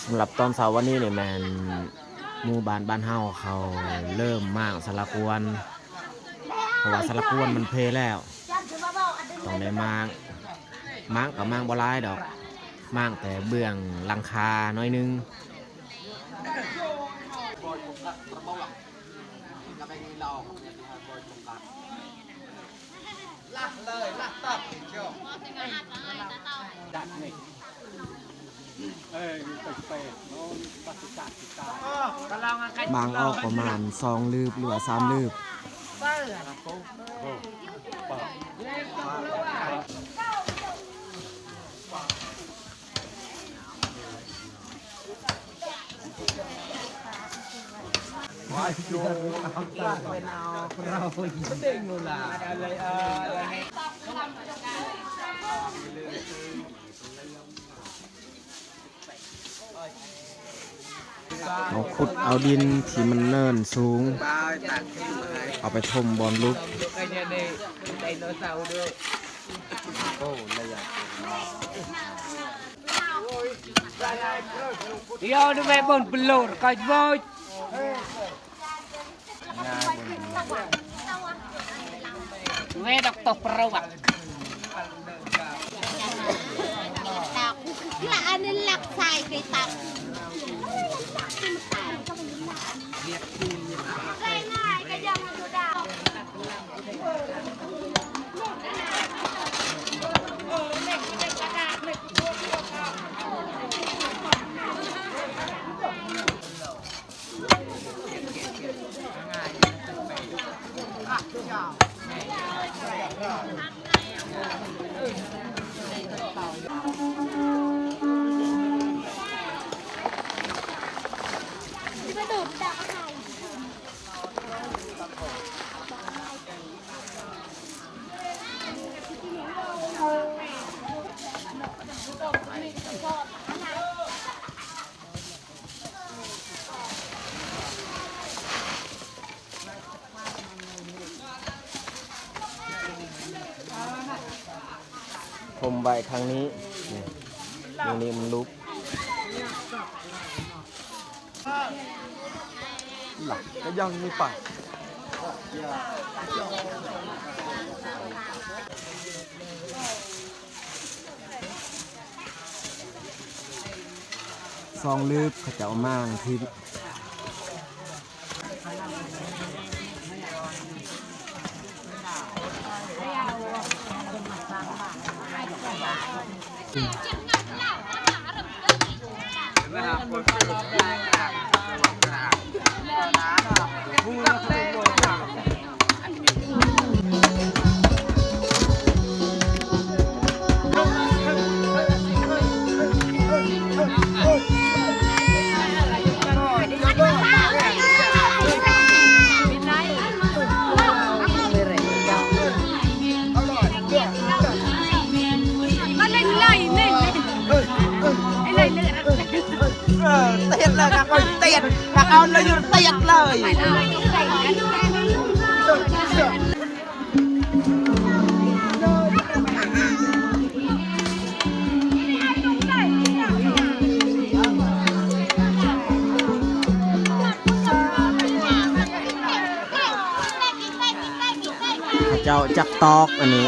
ສຳລັບຕອນເຊົ້າວັນນີ້ນີ້ແມ່ນໝູ່ບ້ານ ບ້ານເຮົາເຂົາເລີ່ມມ້າງສາລະກວນ ເພາະວ່າສາລະກວນມັນເພແລ້ວ ຕ້ອງໄດ້ມ້າງ ມ້າງກໍມ້າງບໍ່ຫຼາຍດອກ ມ້າງແຕ່ເບື້ອງຫຼັງຄາໜ້ອຍໜຶ່ງ. ມ້າງອອກປະມານສອງລືບ ຫຼືວ່າສາມລືບ. ເຮົາຂຸດເອົາດິນທີ່ມັນເນີນສູງ ເອົາໄປຖົມບ່ອນຫຼຸບ. Yo, nu we bun belur, kau jeboj. We dok toh perawak. Lah, ane lak sai ke tak.ผมไว้ข้างนี้ นี่ ตรงนี้มันลุก หลักก็ยังไม่ไป ສອງລືບ ເຂົາເຈົ້າມາງທີ່ ເອີ ຕຽດເລີຍ ນັກເຕະ ນັກເອົາເລີຍ ຕຽດເລີຍ. ເຈົ້າຈັກຕອກອັນນີ້.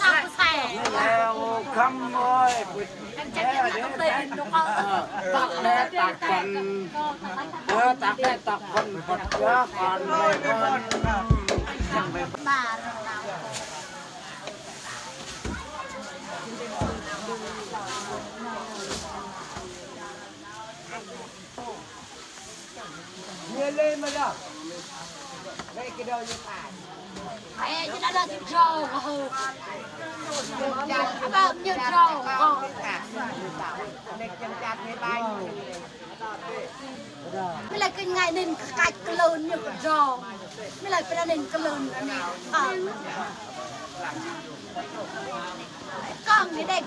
ແລ້ວຄຳເອີຍ ຕັກແດ່ຕັກກັນ ເອີ ຕັກແດ່ຕັກກັນ ບັດເທື່ອການໄດ້ເງິນ. ມີແຫຼະກິນງ່າຍໜຶ່ງກະກາຍກະເລີນຢູ່ກະຈອງ ມີແຫຼະເປັນອັນໜຶ່ງກະເລີນອັນນີ້ ເອີ ກ້ອງນີ້ເດ້.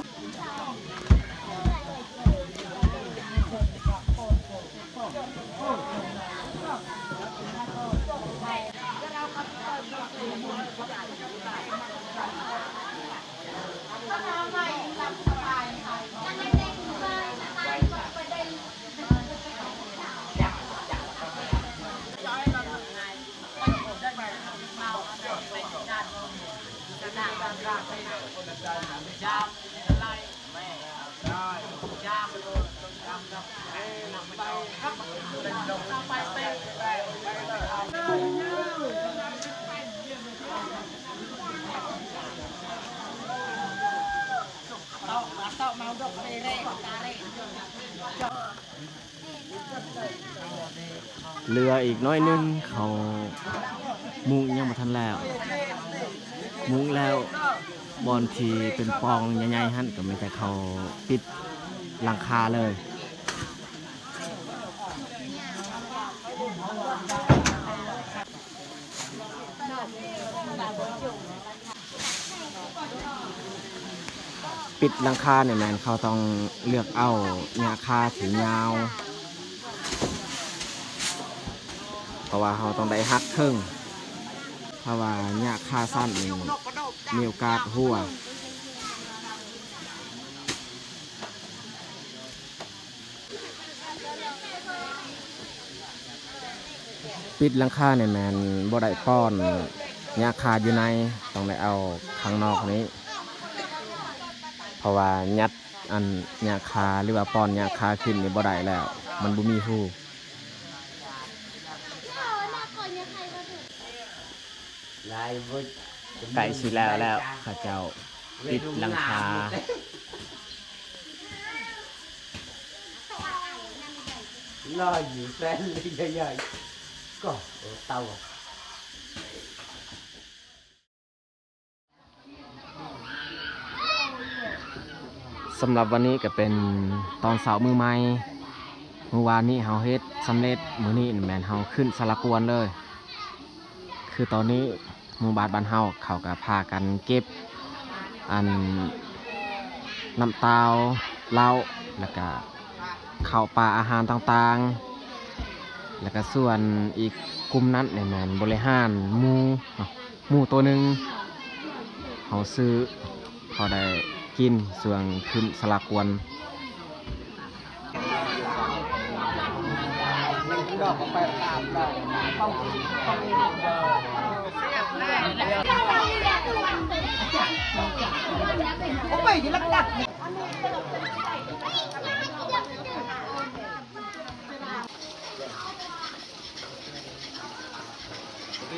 ເຫຼືອອີກໜ້ອຍໜຶ່ງ ເຂົາມຸງຍັງບໍ່ທັນແລ້ວ ມຸງແລ້ວ ບ່ອນທີ່ເປັນປ່ອງໃຫຍ່ໆຫັ້ນ ກະມີແຕ່ເຂົາປິດຫຼັງຄາເລີຍ. ປິດຫຼັງຄານີ້ແມ່ນເຂົາຕ້ອງເລືອກເອົາຫຍ້າຄາທີ່ຍາວ ເພາະວ່າເຮົາຕ້ອງໄດ້ຫັກເຄິ່ງ ຖ້າວ່າຫຍ້າຄາສັ້ນນີ້ມີໂອກາດຮົ່ວ. ປິດຫຼັງຄານີ້ແມ່ນບໍ່ໄດ້ປ້ອນຫຍ້າຄາຢູ່ໃນ ຕ້ອງໄດ້ເອົາຂ້າງນອກນີ້ ເພາະວ່າຍັດອັນຫຍ້າຄາ ຫຼືວ່າປ້ອນຫຍ້າຄາຂຶ້ນນີ້ບໍ່ໄດ້ແລ້ວ ມັນບໍ່ມີຮູ. ໃກ້ຊິແລ້ວແລ້ວ ເຂົາເຈົ້າປິດຫຼັງຄາ. ສຳລັບວັນນີ້ກະເປັນຕອນເຊົ້າມື້ໃໝ່ ມື້ວານນີ້ເຮົາເຮັດສຳເລັດ ມື້ນີ້ແມ່ນເຮົາຂຶ້ນສາລາກວນເລີຍ. ຄືຕອນນີ້ໝູ່ບ້ານບ້ານເຮົາ ເຂົາກະພາກັນເກັບອັນ ນ້ຳຕາວເຫຼົ້າ ແລ້ວກະເຂົ້າປາອາຫານຕ່າງໆ ແລ້ວກະສ່ວນອີກກຸ່ມນັ້ນນີ້ແມ່ນບໍລິຫານໝູເນາະ ໝູໂຕໜຶ່ງ ເຮົາຊື້ພໍໄດ້ກິນຊ່ວງຂຶ້ນສາລາກວນ. ໂອ້ຍ ລັກດັກ.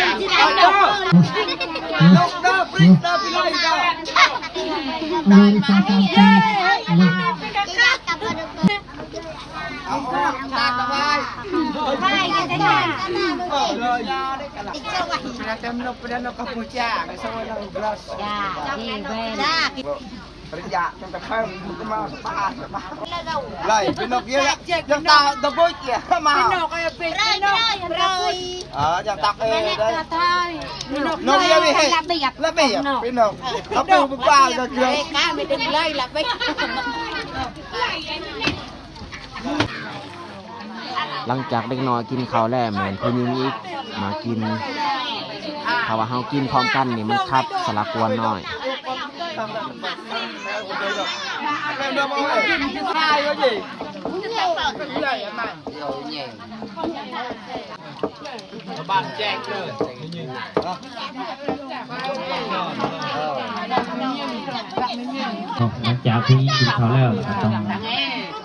ນະ ເອົາເດີ ເອົາເດີ ປິດເດີ ປິດເລີຍເດີ ເອົາເດີ ສອງສາມສີ່ ເອົາເດີ ເອົາອອກ ຕາດສະບາຍ ສະບາຍດີເດີ ເອີ ເດີ ເຕັມນົກ ເປັນນົກກຳປູເຈຍ ໄປສະຫວັນລະ ປະລິນຍາ ຈົນກະເທີງ ມັນກໍມາສະບາຍ ສະບາຍ ໄລ່ເປັນນົກເຍອະ ຍັງຕາດຕະບຸຍ ມາເປັນນົກ ເປັນນົກ ເອີ ຍັງຕັກເອ ເປັນນົກ ນົກເຍອະ ມີເຮັດລະບຽບ ລະບຽບ ເປັນນົກ ເຂົາປູກປາກ ເອີ ການໄປດຶງເລີຍລະບຽບ. ຫຼັງຈາກເດັກນ້ອຍກິນເຂົ້າແລ້ວ ແມ່ນຜູ້ຍິງອີກມາກິນ. ຖ້າວ່າເຮົາກິນພ້ອມກັນນີ້ ມັນຂັດສະລະກວນນ້ອຍ. ຫຼັງຈາກທີ່ກິນເຂົ້າແລ້ວ ກໍຕ້ອງ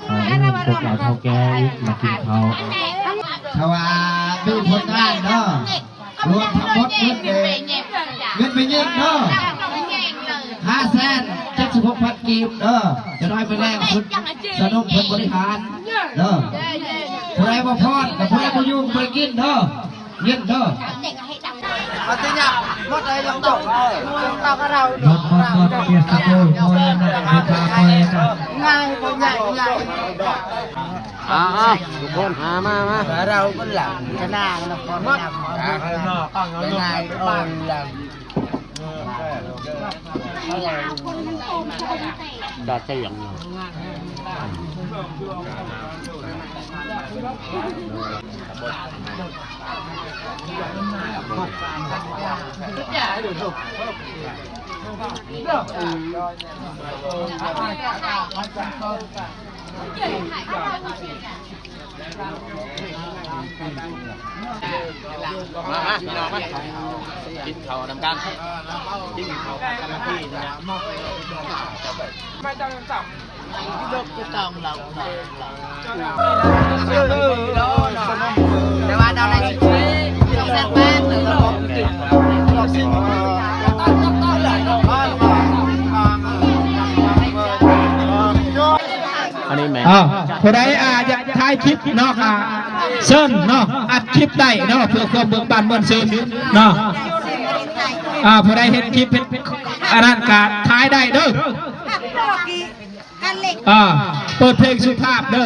ເອົາເງິນພວກເຖົ້າແກ່ອີກມາກິນເຂົ້າ. ຖ້າວ່າມີຜົນງານເນາະ ລວມທັງໝົດເງິນເດ ເງິນໄປຍິງເນາະ ຫ້າແສນເຈັດສິບຫົກພັນກີບເດີ. ຈະໜ້ອຍມື້ແລງ ສະໜຸກເພິ່ນບໍລິຫານເດີ. ຜູ້ໃດບໍ່ຟ້ອນ ກັບຜູ້ໃດບໍ່ຢູ່ ບໍ່ໄດ້ກິນເດີ. ຽນເດີ ເອົາຕິຫຍັງ ໝົດເລີຍ ຍັງຕົກ ເອີ ເອົາກະເຮົາ ໝົດ ໝົດ ໝົດ ເກສໂກ ໝົດແລ້ວນະ ເດຊາ ໝົດແລ້ວນະ ງ່າຍບໍ່ ງ່າຍ ງ່າຍ ອ່າໆ ທຸກຄົນ ມາ ມາ ມາ ເຮົາເພິ່ນລະ ຄະນະນະ ໝົດ ງ່າຍ ອ່ອນລະ ຈະສຽງ ມາ ມາ ພີ່ນ້ອງມາ ກິນເຂົ້ານຳກັນ ກິນເຂົ້າກັນນຳພີ່ນີ້ນະ ແຕ່ວ່າເຮົາໄດ້ສິບສີ່ ສອງແສນແປດ ອັນນີ້ແມ່ນ ອ່າ ຜູ້ໃດ ອ່າ ຢາກຖ່າຍຄລິບເນາະ ອ່າ ເຊີນເນາະ ອັດຄລິບໄດ້ເນາະ ເພື່ອຄວາມເບີກບານມ່ວນຊື່ນເນາະ ອ່າ ຜູ້ໃດເຮັດຄລິບເຮັດອັນນັ້ນກະຖ່າຍໄດ້ເດີ ອ່າ ເປີດເພງສຸພາບເດີ.